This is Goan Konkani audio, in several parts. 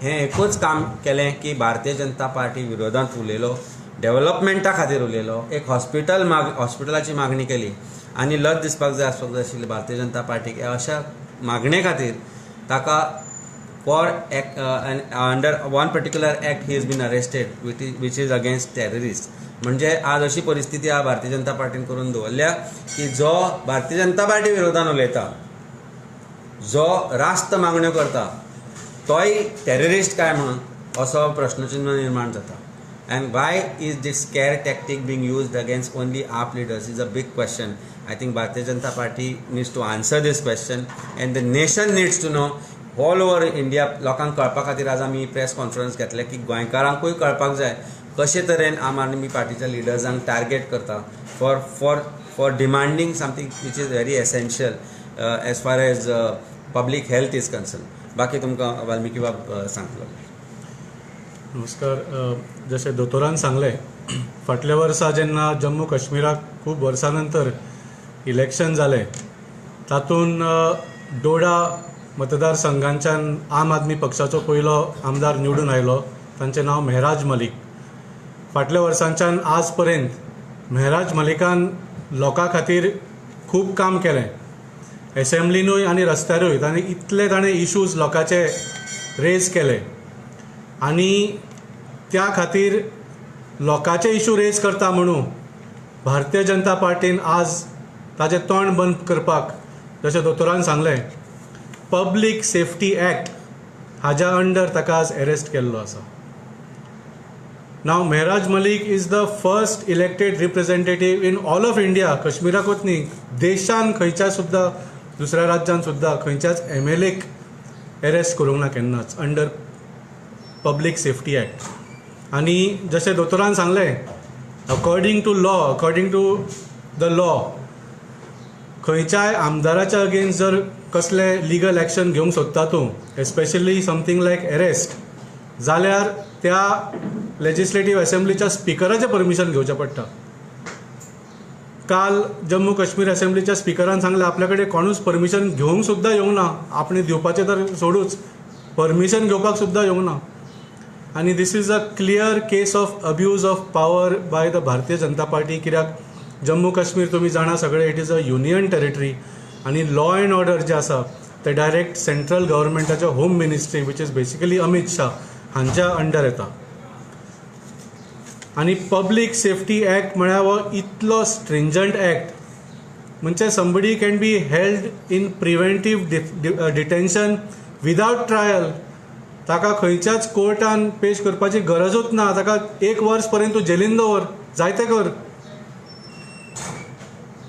हें एकूच काम केलें की भारतीय जनता पार्टी विरोधांत उलयलो, डेव्हलपमेंटा खातीर उलयलो, एक हॉस्पिटल हॉस्पिटलाची मागणी केली आनी लज दिसपाक जाय आसपाक जाय आशिल्ली भारतीय जनता पार्टीक. अशा मागणे खातीर ताका for under one particular act he has been arrested which is against terrorist. म्हणजे आज अशी परिस्थिती आहा भारतीय जनता पार्टीन करून दवरल्या की जो भारतीय जनता पार्टी विरोधान उलयता, जो रास्त मागण्यो करता, तोय टेररिस्ट काय म्हणून असो प्रश्नचिन्ह निर्माण जाता. And why is this scare tactic being used against only AAP leaders is a big question. I think Bharatiya Janata Party needs to answer this question and the nation needs to know. All over India लोकांक कळपा खातीर आज आमी प्रेस कॉन्फरन्स घेतले की गोंयकारांकूय कळपाक जाय कशे तरेन आम आदमी पार्टीच्या लिडर्सांक टार्गेट करता for for for demanding something which is very essential as far as public health is concern. बाकी तुमकां वाल्मिकी बाब सांगतलो. नमस्कार. जशें दोतोरान सांगलें, फाटल्या वर्सा जेन्ना जम्मू काश्मीराक खूब वर्सां नंतर इलेक्शन जालें तातूंत डोडा मतदारसंघांच्यान आम आदमी पक्षाचो पयलो आमदार निवडून आयलो, तांचें नांव मेहराज मलिक. फाटल्या वर्सांच्यान आज पर्यंत मेहराज मलिकान लोकां खातीर खूब काम केलें, एसेंब्लीनूय आनी रस्त्यारूय. ताणें इतले ताणें इशूज लोकांचे रेज केले आनी त्या खातीर लोकांचे इशू रेज करता म्हणून भारतीय जनता पार्टीन आज ताजें तोंड बंद करपाक, जशें दोतोरान सांगलें, पब्लीक सेफ्टी एक्ट हाज्या अंडर ताका आज एरेस्ट केल्लो आसा. Now Mehraj Malik is the first elected representative in all of India. कश्मीराकूच न्ही, देशान खंयच्या सुद्दां दुसऱ्या राज्यान सुद्दां खंयच्याच एम एल एक एरेस्ट करूंक ना केन्नाच अंडर पब्लीक सेफ्टी एक्ट. आनी जशें दोतोरान सांगलें, according to law, according to the law, खंयच्याय आमदाराच्या अगेन्स्ट जर कसलें लिगल एक्शन घेवंक सोदता तूं, एस्पेशली समथींग लायक एरेस्ट, जाल्यार त्या लेजिस्लेटीव एसेंब्लीच्या स्पिकराचें परमिशन घेवचें पडटा. काल जम्मू काश्मीर एसेंब्लीच्या स्पिकरान सांगलें आपल्या कडेन कोणूच परमिशन घेवंक सुद्दां येवंक ना, आपणें दिवपाचें तर सोडूच, परमिशन घेवपाक सुद्दां येवंक ना. आनी this is a clear case of abuse of power by the Bharatiya Janata Party. कित्याक जम्मू काश्मीर तुमी जाणा सगळे, it is a union territory आनी लॉ एंड ऑर्डर जें आसा तें डायरेक्ट सेंट्रल गव्हर्मेंटाच्या home ministry, which is basically Amit Shah, हांच्या अंडर येता. आनी पब्लीक सेफ्टी एक्ट म्हळ्यार हो इतलो स्ट्रिंजंट एक्ट, म्हणजे somebody can be held in preventive detention without trial. ताका खंयच्याच कोर्टान पेश करपाची गरजूच ना, ताका एक वर्स पर्यंत तूं जेलीन दवर, जायते कर.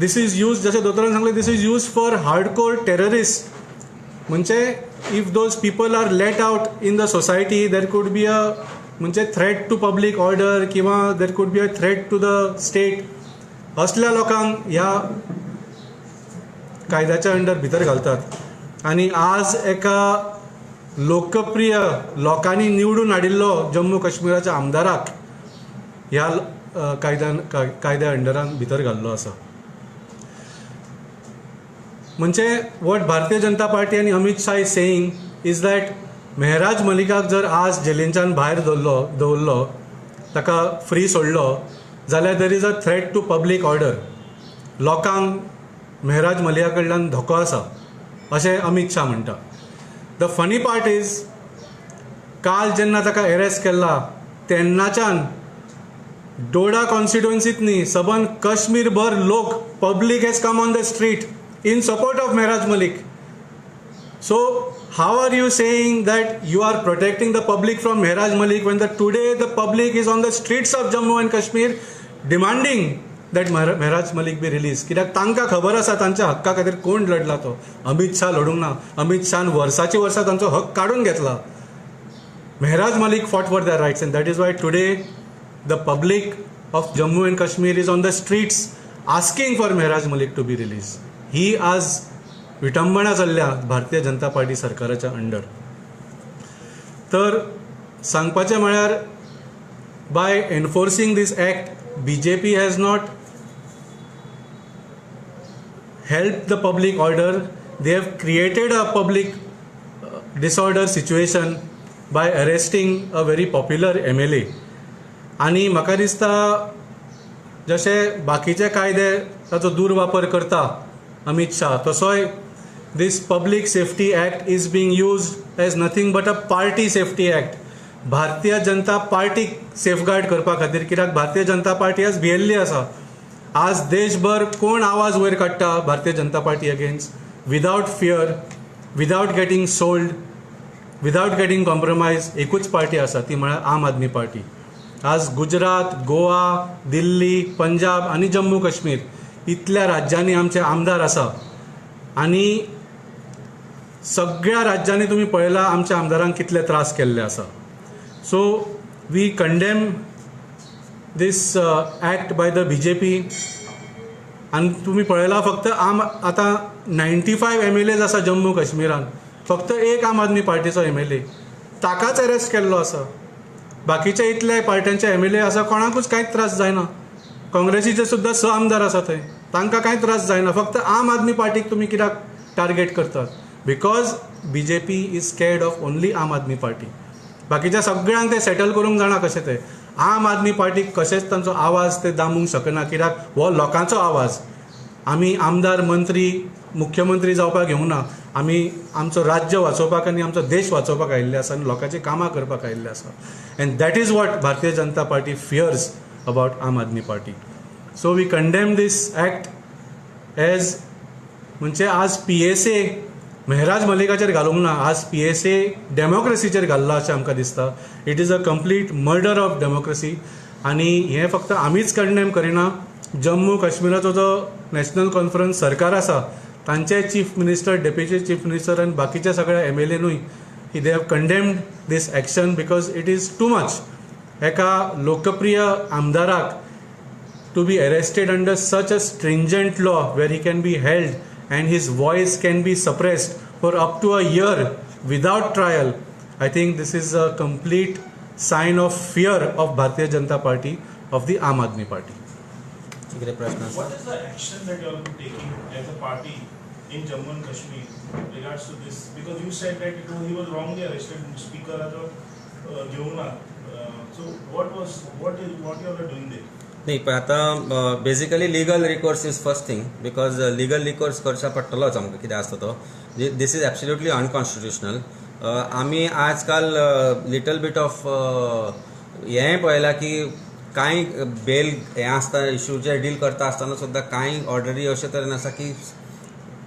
This is use, जशें दोतोरान सांगलें, this is use for hardcore terrorist. म्हणजे if those people are let out in the society there could be a म्हणजे थ्रेट टू पब्लीक ऑर्डर किंवा there could be a threat to the state, असल्या लोकांक ह्या कायद्याच्या अंडर भितर घालतात. आनी आज एका लोकप्रिय लोकांनी निवडून हाडिल्लो जम्मू काश्मीराच्या आमदाराक ह्या कायद्या अंडरान भितर घाल्लो आसा. म्हणजे what Bharatiya Janata party आनी Amit Shah is saying is that Mehraj मलिकाक जर आज जेलींच्यान भायर दवरलो, ताका फ्री सोडलो जाल्यार there is a threat to public order. लोकांक मेहराज मलिका कडल्यान धोको आसा अशें अमीत शाह म्हणटा. The funny part is, काल जेन्ना ताका एरेस्ट केला तेन्नाच्यान डोडा कॉन्स्टिट्युएन्सीत न्ही, सबंद काश्मीरभर लोक, public has come on the street in support of Mehraj Malik. So how are you saying that you are protecting the public from Mehraj Malik when the today the public is on the streets of Jammu and Kashmir demanding that Mehraj Malik be released? कित्याक तांकां खबर आसा तांच्या हक्का खातीर कोण लढला तो. अमीत शाह लढूंक ना, अमीत शाहन वर्साची वर्सां तांचो हक्क काडून घेतला. Mehraj Malik fought for their rights and that is why today the public of Jammu and Kashmir is on the streets asking for Mehraj Malik to be released. ही आज विटंबणा चल्ल्या भारतीय जनता पार्टी सरकाराच्या अंडर. तर सांगपाचें म्हळ्यार by enforcing this act BJP has not help the public order, they have created a public disorder situation. by arresting a very popular MLA. आनी म्हाका दिसता जशे बाकीचे कायदे ताचो दुर्वापर करता अमित शाह, तसोय this Public Safety Act is being used as nothing but a party safety act. Bharatiya Janata पार्टीक सेफगार्ड करपा खातीर, कित्याक भारतीय जनता पार्टी आज भियेल्ली आसा. आज देशभर कोण आवाज वयर काडटा Bharatiya Janata Party against, without fear, without getting sold, without getting compromise, एकूच पार्टी आसा, ती म्हळ्यार आम आदमी पार्टी. आज गुजरात, गोवा, दिल्ली, पंजाब आनी जम्मू काश्मीर इतल्या राज्यांनी आमचे आमदार आसा आनी सगळ्या राज्यांनी तुमी पळयला आमच्या आमदारांक कितले त्रास केल्ले आसा. So we condemn this act by the BJP. आनी तुमी पळयला फक्त आम आतां 95 MLAs आसा जम्मू काश्मीरान, फक्त एक आम आदमी पार्टीचो MLA, ताकाच अरेस्ट केल्लो आसा. बाकीचे इतले पार्ट्यांचे MLA आसा, कोणाकूच कांयच त्रास जायना. काँग्रेसीचे सुद्दां 6 आमदार आसा थंय, तांकां कांय त्रास जायना. फक्त आम आदमी पार्टीक तुमी कित्याक टार्गेट करतात? Because BJP is scared of only Aam Aadmi Party. बाकीच्या सगळ्यांक ते सेटल करूंक जाणा कशें ते. आम आदमी पार्टीक कशेंच तांचो आवाज ते दामूंक शकना, कित्याक हो लोकांचो आवाज. आमी आमदार, मंत्री, मुख्यमंत्री जावपाक घेवंक ना, आमी आमचो राज्य वाचोवपाक आनी आमचो देश वाचोवपाक आयिल्ले आसा आनी लोकांची कामां करपाक आयिल्ले आसा. And that is what Bharatiya Janata Party fears about Aam Aadmi Party. So we condemn this act as, म्हणजे आज PSA Mehraj मलिकाचेर घालूंक ना, आज PSA डेमोक्रेसीचेर घाल्ला अशें आमकां दिसता. It is a complete murder of democracy. आनी हें फक्त आमीच कंडेम करिना, जम्मू काश्मीराचो जो नॅशनल कॉन्फरन्स सरकार आसा तांचे chief minister, deputy chief minister आनी बाकीचे सगळे MLA न्हय, they have condemned this action because it is too much. एका लोकप्रिय आमदाराक to be arrested under such a stringent law where he can be held and his voice can be suppressed for up to a year without trial, I think this is a complete sign of fear of Bharatiya Janata Party, of the Aam Aadmi Party. What is the action that you are taking as a party in Jammu and Kashmir regards to this? Because you said that he was wrongly arrested, Speaker घेऊन. So what you are doing there? नाही, पण आतां basically legal recourse is first thing, because legal recourse करचा पडटलोच आमकां. कितें आसता तो, this is absolutely unconstitutional. आमी आजकाल लिटल बीट ऑफ हें पळयलां की कांय बेल हें आसता इश्यूचेर डील करता आसतना सुद्दां कांय ऑर्डरी अशे तरेन आसा की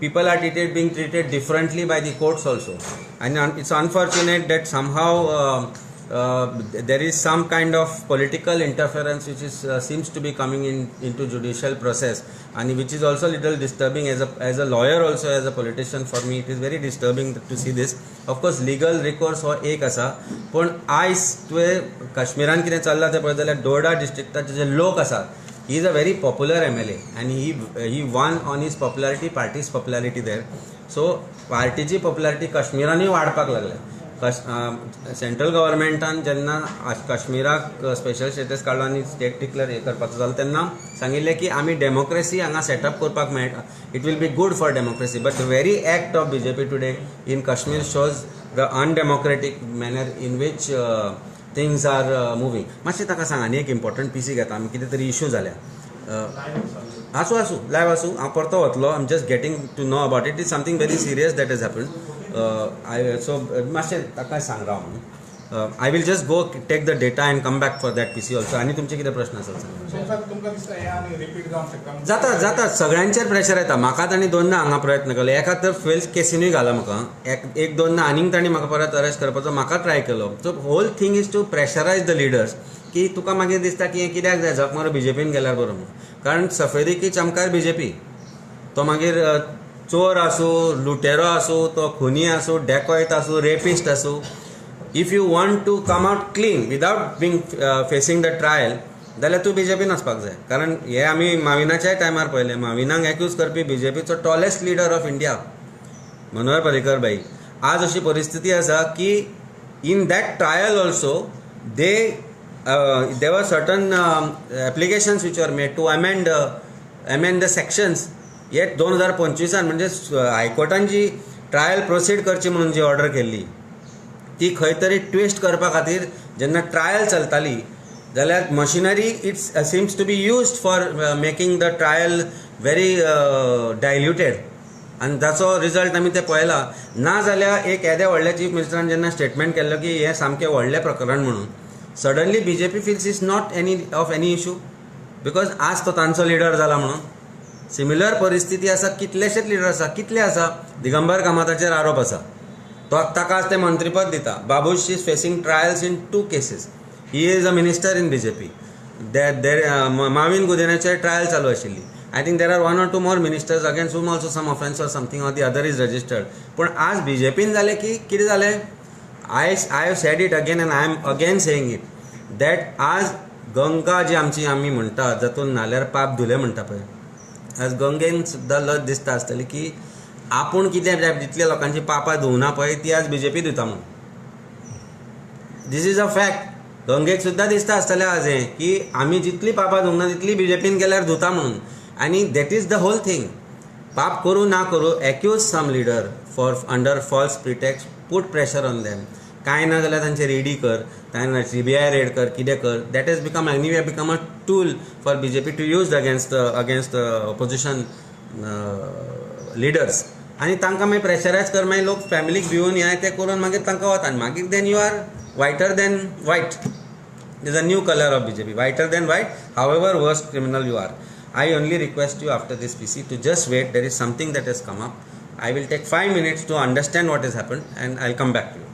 people are treated being treated differently by the courts also. And it's unfortunate that somehow there is some kind of political interference which is seems to be coming into judicial process, and which is also little disturbing as a lawyer, also as a politician. For me it is very disturbing to see this. Of course legal recourse हो एक आसा, पण आयज तुवें काश्मीरान कितें चल्लां तें पळयत जाल्यार डोडा डिस्ट्रिक्टाचे जे लोक आसात, he is a very popular MLA and he won on his popularity, party's popularity there. So पार्टीची पॉप्युलरिटी काश्मीरानूय वाडपाक लागल्या. सेंट्रल गव्हर्मेंटान जेन्ना काश्मीराक स्पेशल स्टेटस काडलो आनी स्टेट डिक्लेअर हें करपाचो जालो तेन्ना सांगिल्लें की आमी डेमोक्रेसी हांगा सेटअप करपाक मेळटा, it will be good for democracy. But the very act of BJP today in Kashmir shows the undemocratic manner in which things are moving. मातशें ताका सांग, आनी एक इम्पॉर्टंट पीसी घेता आमी, कितें तरी इशू जाल्या. आसूं आसूं, लायव आसूं, हांव परतो वतलो. I am just getting to know about it. Is something very serious that is happen. So मातशें ताका सांग राव म्हणून. I will just go take the data and come back for that PC also. आनी तुमचे कितें प्रश्न आसात सांगा. जाता जाता, सगळ्यांचेर प्रेशर येता. म्हाका तांणी दोनदा हांगा प्रयत्न केलो, एका तर फेल्स केसीनूय घाला म्हाका, एक दोनदा आनीक तांणी म्हाका परत अरेस्ट करपाचो म्हाका ट्राय केलो. So whole thing is to pressurise the leaders की तुका मागीर दिसता की हें कित्याक जाय, झक मारो बीजेपीन गेल्यार बरो म्हणून. कारण सफेदी की चमकार बीजेपी, तो मागीर चोर आसूं, लुटेरो आसूं, तो खुनी आसूं, डेकॉयत आसूं, रेपिस्ट आसूं, if you want to come out clean without being facing the trial जाल्यार तूं बीजेपीन वचपाक जाय. कारण हे आमी माविनाच्याय टायमार पळयलें, माविनाक एक्यूज करपी बीजेपीचो tallest leader of India Manohar Parrikar भाई. आज अशी परिस्थिती आसा की in that trial also they there were certain applications which were made to amend the sections. Yet 2025 म्हणजे हायकोर्टान जी ट्रायल प्रोसीड करची म्हणून जी ऑर्डर केल्ली ती खंय तरी ट्विस्ट करपा खातीर जेन्ना ट्रायल चलताली जाल्यार machinery it's seems to be used for making the trial very diluted आनी ताचो रिजल्ट आमी ते पळयला. ना जाल्यार एक येद्या व्हडल्या चीफ मिनिस्टरान जेन्ना स्टेटमेंट केल्लो की हें सामकें व्हडलें प्रकरण म्हणून, suddenly BJP feels is not any of any issue because आज तो तांचो लिडर जाला म्हणून. सिमिलर परिस्थिती आसा, कितलेशेच लिडर आसा, कितले आसा, दिगंबर कामताचेर आरोप आसा, तो ताका आज ते मंत्रीपद दिता. Babush is facing trials in 2 cases, he is a minister in BJP. There Mauvin गुदिन्होचेर trial चालू आशिल्ली. I think there are 1 or 2 more ministers against whom also some offence or something or the other is registered. पूण आज बीजेपीन जालें की कितें जालें, I have said it again and I am again saying it that आज गंगा जी आमची आमी म्हणटा जातून न्हाल्यार पाप धुले म्हणटा पळय, आज गंगेन सुद्दां लज दिसता आसतली की आपूण कितें जितल्या लोकांची पापां धुवना पळय ती आज बीजेपी धुता म्हणून. This is a fact. गंगेक सुद्दां दिसता आसतलें आज हें की आमी जितली पापां धुवना तितली बीजेपीन गेल्यार धुता म्हणून. आनी that is the whole thing. पाप करूं ना करूं, accuse some leader for under false pretext, put pressure on them. कांय ना जाल्यार तांचेर ईडी कर, कांय सीबीआय रेड कर, कितें कर. That is become anyway become a tool for BJP to use against against opposition leaders. आनी तांकां मागीर प्रेशरायज कर, मागीर लोक फॅमिलीक भिवन हें तें करून मागीर तांकां वता आनी मागीर then you are whiter than white. Is a new colour of BJP, whiter than white, however worst criminal you are. I only request you after this PC to just wait. There is something that has come up. I will take 5 minutes to understand what has happened and I will come back to you.